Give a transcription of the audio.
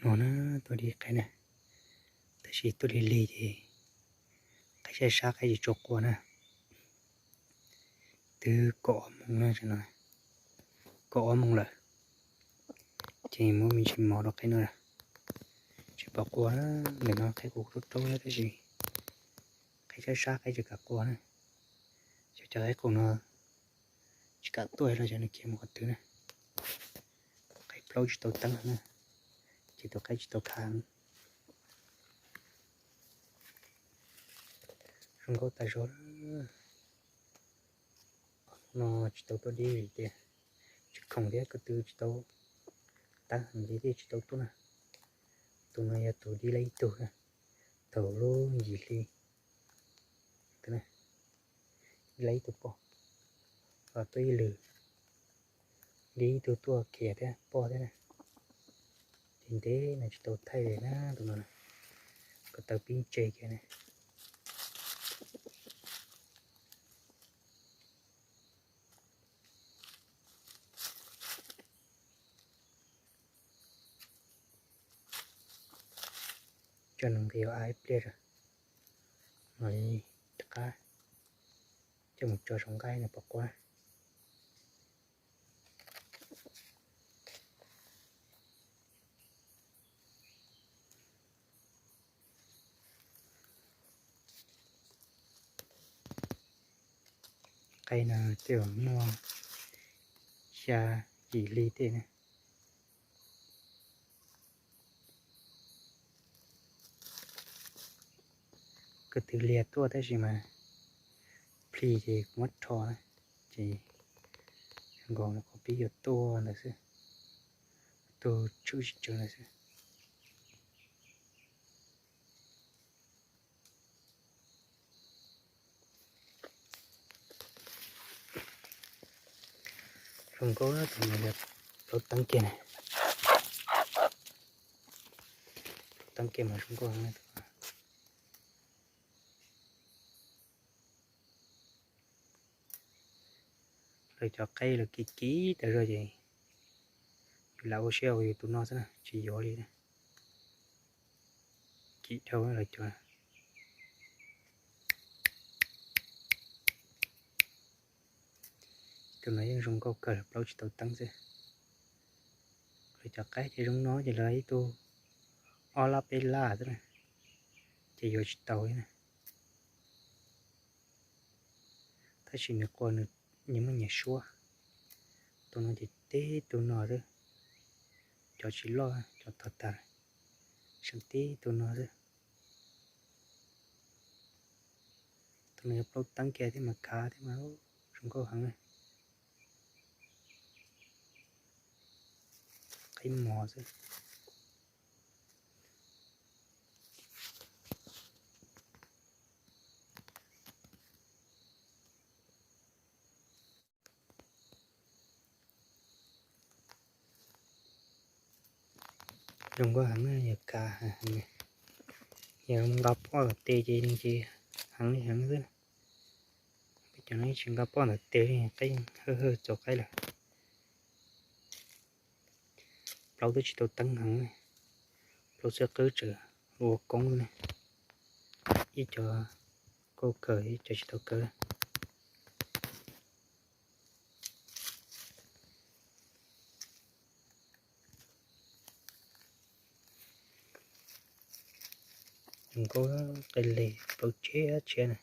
No na, tuaj dib qaib na, tab sis tuaj lig lig ces qaib sab sab qaib tsis tshua qua na. Twb kaum ob moos na, kaum ob moos lawm, ces muab me ntsis mov rau qaib no, tsis pom qua. Ntawm no qaib kuj raub raub tab sis qaib sab sab qaib tsis kam qua na. Xyov cov qaib qus no tsis kam tuaj los xyov nws khiav mus qhov twg na. Qaib plaub tsis tau teeb na, ces tus qaib tsis tau khav. Zoo nkauj tas zog. No tsis tau tuaj dib vim tias tsis khoom thiab ko tw tsis tau teeb heev ces thiaj tsis tau tuaj na. Tus no yog tus dib lab ib tug thaum lub yim hli, dib lab ib tug poj, los tuaj ib lwm, dib ib tug tuaj khiav thiab poj thiab na. Ces ntev no tsis tau thaij na tus no, ko taw pib ntse kiag na. Tso nws nqis a ib pliag, mam li rov qab coj mus tso saum nqaij nws pom quaj. Qaib no twb muaj xya yim hli tej na. Ko tw liag tuaj tab sis mas plis ces kuv muab rho na, ces zoo nkaus li qhov pib yuav tuaj ntawd xwb, tuaj tshwm tsis tsawg ntawd xwb. Zoo nkauj tus no yog plaub teeb kiag na. Plaub teeb kiag mas zoo nkauj heev. Lawv cov qaib lawv kiv kiv tas zog ces yus lam ua siab ua yus tus no xwb na, tsis yuav li. Kiv dhau lawv cov. Tus no yeej zoo nkauj kawg, plaub tsis tau teeb xwb. Lawv cov qaib ces zoo no ces lawv ib tug ob lab peb lab xwb na, ces yuav tsis tau li na. Tab sis nws qua nws nyias muaj nyias suab. Tus no ces tib tug no xwb, cov tsis loj, cov tog tag, seem tib tug no xwb. Tus no yog plaub teeb kiag thiab mas khav thiab mas zoo nkauj heev. Qaib mos xwb. Zoo nkauj heev, yog kav heev, yog nqa poj ntawm tes ces nws ces heev li heev xwb. Peb cov no tsis nqa poj ntawm tes li, qaib hawj hawj txaus qaib lawm. Plaub twb tsis tau teeb heev, plaub xwb qwb tseem ua koob ne. Ib co kauj kawg, ib co tsis tau kawg. Zoo nkauj, qe le plaub tshiab tshiab na.